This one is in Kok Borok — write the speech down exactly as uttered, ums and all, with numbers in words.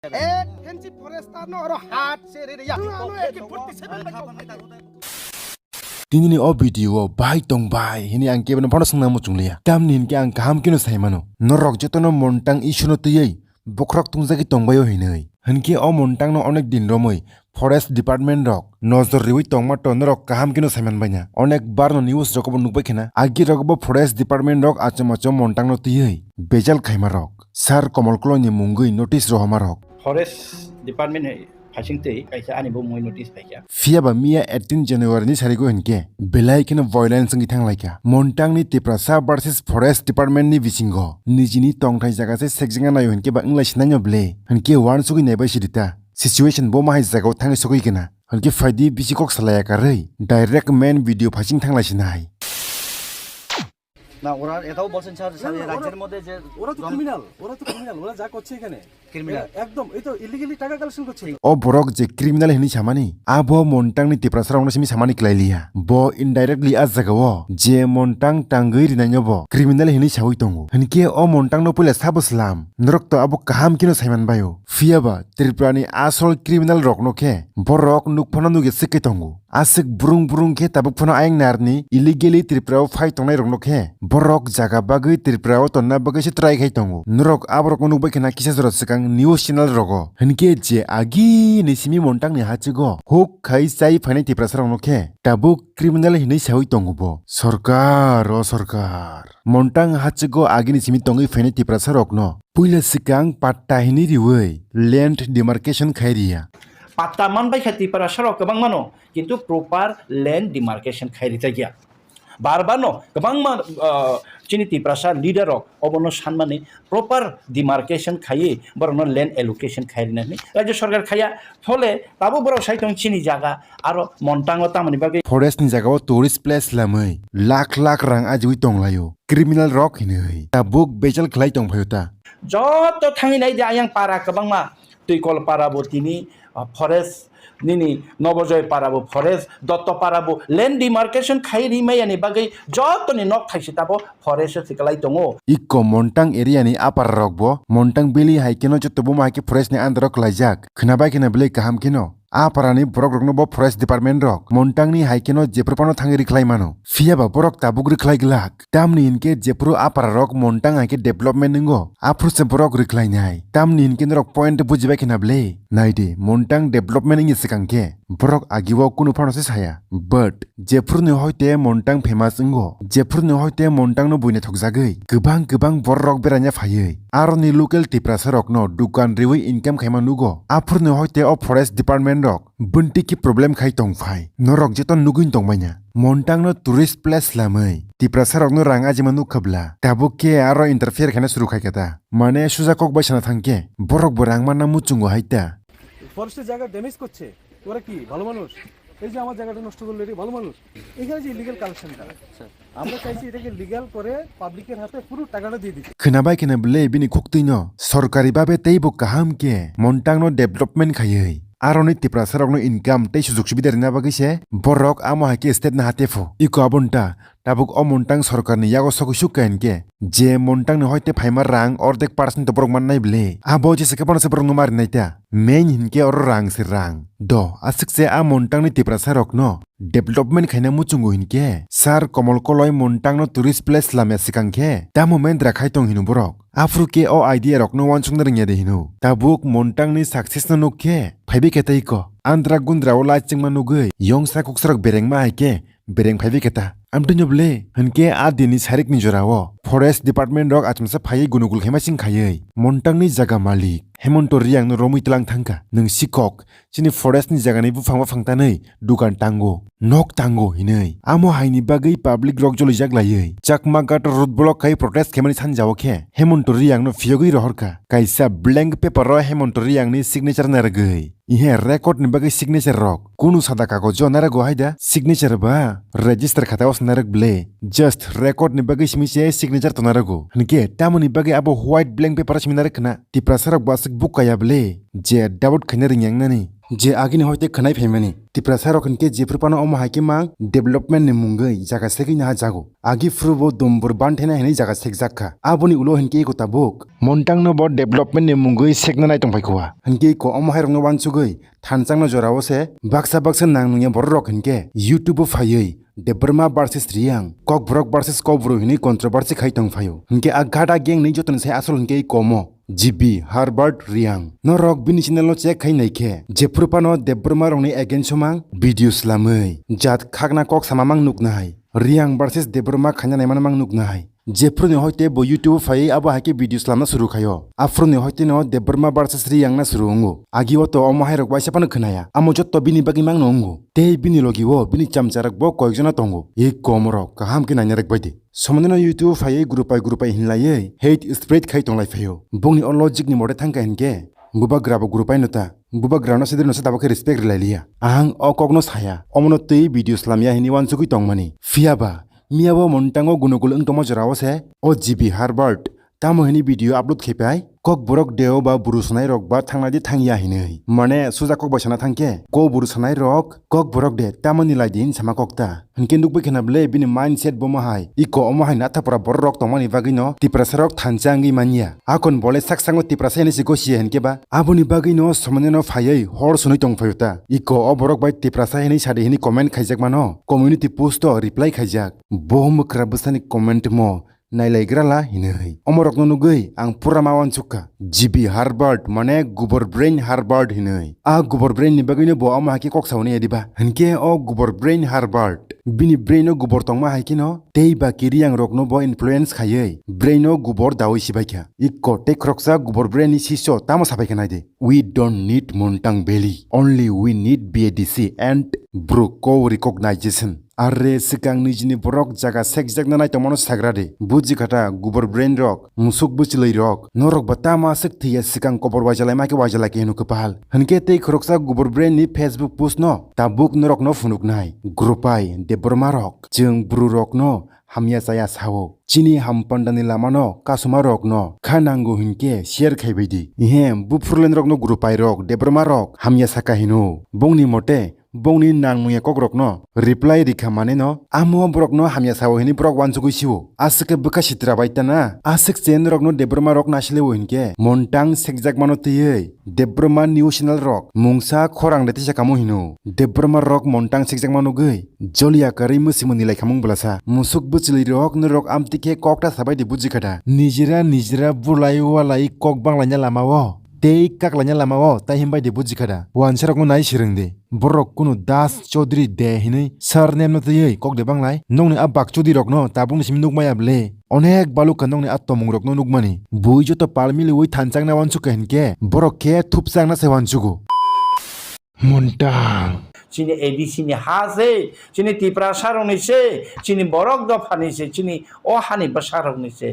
Ek fancy forester no oro hat se re re ya. Ano ek forty seven bai. Tini ni o video o bahai tong bai hini ang kebo no phano swngna muchung liya. Tamni hinkhe ang kaham khe no sai mano. Norok jotono montang issue no twiwi bokhorok tungjagwi tongbaio hinwi. Hinkhe o montang no onek din romwi forest department rok nojor riwi tongma to norok kaham khe no sai manbaina. Onek bar no news rogo bo nukbai khena agi rogo bo forest department rok achom achom montang no twiwi bejal khaima rok. Sir Komol Koloi ni mungwi notice rohorma rok. Forest department hai phaising twi kaisa ani bo mui notice phaikha. Phiya ba miya eighteen January ni sarigo hinkhe belai kheno violence wngwi thanglaikha. Montang ni Tiprasa versus Forest Department ni bisingo nijini tongthai jaga se sekjingna naio hinkhe ba wnglaisinaino ble. Hinkhe uansugwi naibai sidi ta. Situation bo mahai jagao thangwi sogwi kena. Hinkhe phaidi bisi kok salaiya karwi direct main video phaising thanglaisinai. না, ওরা এটাও বলছেন sir, sir, না, এই না, ওরা, রাজ্যের মধ্যে যে ওরা তো জন- ক্রিমিনাল, ওরা তো ক্রিমিনাল, ওরা যা করছে এখানে। ক্রিমিনাল। এ-, একদম, এই তো ইলিগালি টাকা কালেকশন করছে। O borok je criminal hinwi samani, abo montang ni Tiprasa rokno simi samani kwlai liya. Bo indirectly a jagao je montang tangwi rinaino bo criminal hinwi sawi tongo. Hinkhe o montang no puila sabo slam, norok to abo kaham kheno saiman baio. Phiya ba Tripura ni asol criminal rokno khe borok nukphano nugya swkhe tongo. Aswk brung brung khe tabuk phano ayang narni illegally Tripura o phai tongnai rokno khe borok jaga bagwi Tripura o tonna bagwi se try khai tongo. Norok aborok no nukbai khna kisa jora swkang news channel rogo. Hinkhe je agi ni simi montang ni hachigo huk khai chai phainai Tiprasa rokno khe tabuk criminal hinwi sawi tongo bo. Sorkar, o sorkar. Montang hachigo agi ni simi tongwi phainai Tiprasa rokno puila swkang patta hinwi riwi land demarcation khai riya. Patta manbai kha Tiprasa rok kwbang mano, kintu proper land demarcation khai rijak ya. Bar bar no kwbangma, ah, chini Tiprasa leader rok obono sanmani proper demarcation khaiwi borokno land allocation khai rina hwnwi Rajya Sarkar khaiya. Phole tabuk borok sai tong chini jaga aro montango tamoni bagwi. Forest ni jagao tourist place lamwi lakh lakh rang ajiwi tonglaio criminal rok hinwi. Tabuk bejal khlai tongphaio ta. Joto thangwi nai de ayang para kwbangma Twikol para bo tini, ah, forest, nini Nobojoy para bo forest, Dotto para bo land demarcation khai rimaya ni bagwi jotoni nok thaisita bo forest se kwlai tongo. Ikko Montang area ni apara rok bo Montang Valley hai keno joto buma hai khe forest ni under o kwlaijak. Khwnabai kheno belai kaham kheno. Apara ni borok rokno bo forest department rok Montang ni hai keno jephru phano thangwi rikhlai mano. Phiya ba borok tabuk rikhlai glak. Tamni hinkhe jephru apara rok Montang hai khe development wngo, aphuru se borok rikhlainai. Tamni hinkhe norok point bujibai khena ble? Naidi, Montang development wngya swkang khe borok agio kunu phano se saya. But jephru ni hoite Montang famous wngo, jephru ni hoite Montang no buina thokjagwi kwbang kwbang borok rok beraina phaiwi aroni local Tiprasa rokno dukan riwi income khaima nugo, aphuru ni hoite o forest department rok Bwntwi khe problem khai tong phai. Norok joto nugwi tong manya. Montang no tourist place lamwi Tiprasa rokno rang ajima nuk khabla. Tabuk khe aro interfere khaina suru khai kata. Mane suja kok bai sana thang khe borok bo rang manna muchungo hai ta. ফরেস্টের জায়গা ড্যামেজ করছে, ওরা কি ভালো মানুষ? এই যে আমার জায়গাটা নষ্ট করলো, এটা কি ভালো মানুষ? এখানে যে ইলিগাল কালেকশনটা, আমরা চাইছি এটাকে লিগ্যাল করে পাবলিকের হাতে পুরো টাকাটা দিয়ে দিতে। Khwnabai khwna bwle bini khuktwino sorkari babe teibo kaham khe Montangno development khaiwi aroni Tiprasarokno income tei sujug subida rina bagwi se borok amo hai khe state no hate pho. Iko aboni ta tabuk o Montang sorkarni yago sogwi sukha hinkhe je Montangni hoite phaima rang ordek percent borok mannai bwle. Abo jesa khe bono se borokno ma rinai ta. Main hinkhe oro rang se rang. Do, aswk se a Montangni Tiprasarokno development khaina muchungo hinkhe, Sir Komol Koloi Montangno tourist place lamya swkang khe, tamo mendra khai tong hino borok. Aphuru khe o idea rokno uansukna rwngya de hino. Tabuk Montangni success no nuk khe, phaibai khe tei ko. Andra gundra o lachingma nugwi, yongsa kuksarok berengma hai khe, bereng phaibai khe ta. Amtwino bwle, hinkhe a dinni sarikni jorao forest department rok achomsa phaiwi gunugul khaima sing khaiwi, Montangni jaga malik Hemonto Riangno romwi tlang thangkha. Nwng sikok, chini forest ni jagani buphang baphang tanwi dukan tango, nok tango hinwi. Amo haini bagwi public rok jolijak laiwi Chakma Ghat road block khai protest khaimani sanjao khe Hemonto Riangno phiyogwi rohorkha. Kaisa blank paper o Hemonto Riangni signature narwgwi. Ihe record ni bagwi signature rok. Kunu sada kagojo narwgo hai da signature ba register khata o narwk bwle. Just record ni bagwi simi se signature to narwgo. Hinkhe tamoni bagwi abo white blank paper o simi narwk khna. Tiprasa rok bo aswk bukaya bwle. je doubt khaina ringyangnani, je agini hoite khwnai phaimani. Tiprasa rok hinkhe jephru phano omo hai khe mang development ni mungwi jaga segwi naha jago. Agi phuru bo dumbur banthena hinwi jaga sekjak kha. Aboni ulo hinkhe iko tabuk Montang no bo development ni mungwi sekna nai tongphai kha. Hinkhe iko omo hai rokno wansugwi thanchangno jorao se baksa baksa nang nungya borok rok hinkhe YouTube o phaiwi Debbarma versus Reang, Kokborok versus Kokbru hinwi controversy khai tong phaio. Hinkhe a gada gang ni jotoni sai asol hinkhe iko omo G B Herbert Reang. Norok bini channel no check khai nai khe, jephru phano Debbarma rokni against o mang video slamwi jat khakna kok sama mang nuknai. Reang versus Debbarma khaina naimano mang nuknai. Jephru ni hoite bo YouTube o phaiwi abo hai khe video slamna suru khaio. Aphru ni hoite no Debbarma versus Reang na suru wngo. Agi o to omo hai rok waisa phano khwnaya. Amo jotto bini bagwi mang no wngo. Tei bini logi o bini chamcha rok bo koyekjona tongo. Iko omo rok kaham khe naina rwk bai di. Somonino YouTube phaiwi group bai group bai hinlaiwi hate spread khai tonglai phaio. Bongni o logic ni mote thangkha hinkhe bubagra bo group bai no ta. Bubagra no sidri no se tabuk khe respect rwlai liya. Ahang o kok no saya. Omono twi video slamya hinwi wansugwi tongmani. Phiya ba miya bo Montango gunukul wng tongma jorao se o G B Herbert tamo hini video upload khe pai? Kokborok deo ba buru sanai rok ba thangna di thangya hinwi. Mane suja kok bai sana thangkhe, ko buru sanai rok, Kokborok de tamo ni lai di hin sama kok ta. Hinkhe nukbai khna ble bini mindset bo mo hai. Iko omo hai nathapura borok rok tongmani bagwi no Tiprasa rok thansa wngwi manya. Akon bole sak sango Tiprasa hinwi se gosi ya hinkhe ba. Aboni bagwi no somani no phaiwi hor sunui tong phaio ta. Iko o borok bai Tiprasa hinwi sadi hinwi comment khaijak mano. Community post o reply khaijak. Bo mwkra bwsani comment mo nailaigra la hinwi. Omorokno nugwi ang pura ma uansukha. G B Herbert mane Gubor Brain Herbert hinwi. A Gubor Brain ni bagwino bo omo hai khe kok sauni ediba. Hinkhe o Gubor Brain Herbert bini brain o gubor tongma hai kheno tei ba kiriang rokno bo influence khaiwi brain o gubor dawi sibaikha. Ikko tei khoroksa Gubor Brain ni siso tamo sabaikha naidi. We don't need Montang Valley, only we need B A D C and Bru co-recognition. Arre swkang nijini borok jaga sekjakna naitongmano sagra di. Buji kha ta Gubor Brain rok, musuk bwchwlwi rok, norok ba tamo aswk thwiya swkang kobor waijalaima khe waijalai khe hino kwpal. Hinkhe tei khoroksa Gubor Brain ni Facebook post no tabuk norokno phunuknai. Gropai Debbarma rok, chwng Bru rokno hamya chaya sao. Chini hampandani lamano kasuma rokno kha nango hinkhe share khaibai di. Ihe, buphurlen rokno Gropai rok, Debbarma rok hamya saka hino. Bongni mote, bongni nang nungya kokrokno reply rikha maneno, amo borokno hamya sao hinwi borok wansugwi sio. Aswk khe bwkha sitra bai tana, aswk chen rokno Debbarma rok nasileo hinkhe, Montang sekjakmano twiwi, Debbarma news channel rok, mungsa khorang de tisa kamo hino. Debbarma rok Montang sekjakma nugwi, jolia karwi mwsimo nilai khamung bwlasa. Musuk bwchwlwi rok norok amtwi khe kok ta sabai di buji kha da. Nijira nijira bulai walai kok banglaina lama o. Tei kaklaina lama o tai himbai de buji kha da. Wansarokno nai swrwng di. Borok kunu Das Chaudhary de hinwi surname no twiwi kok de banglai. Nokni a bak Chaudhary rokno tabukni simi nukmaya ble. Onek balukha nokni a tomung rokno nukmani. Bui joto pal miliwi thanchakna wansukha hinkhe borok khe thupchakna se wansugo. Montang. Chini A D C ni ha se, chini Tiprasa rokni se, chini borok dopha ni se, chini o hani bwsa rokni se.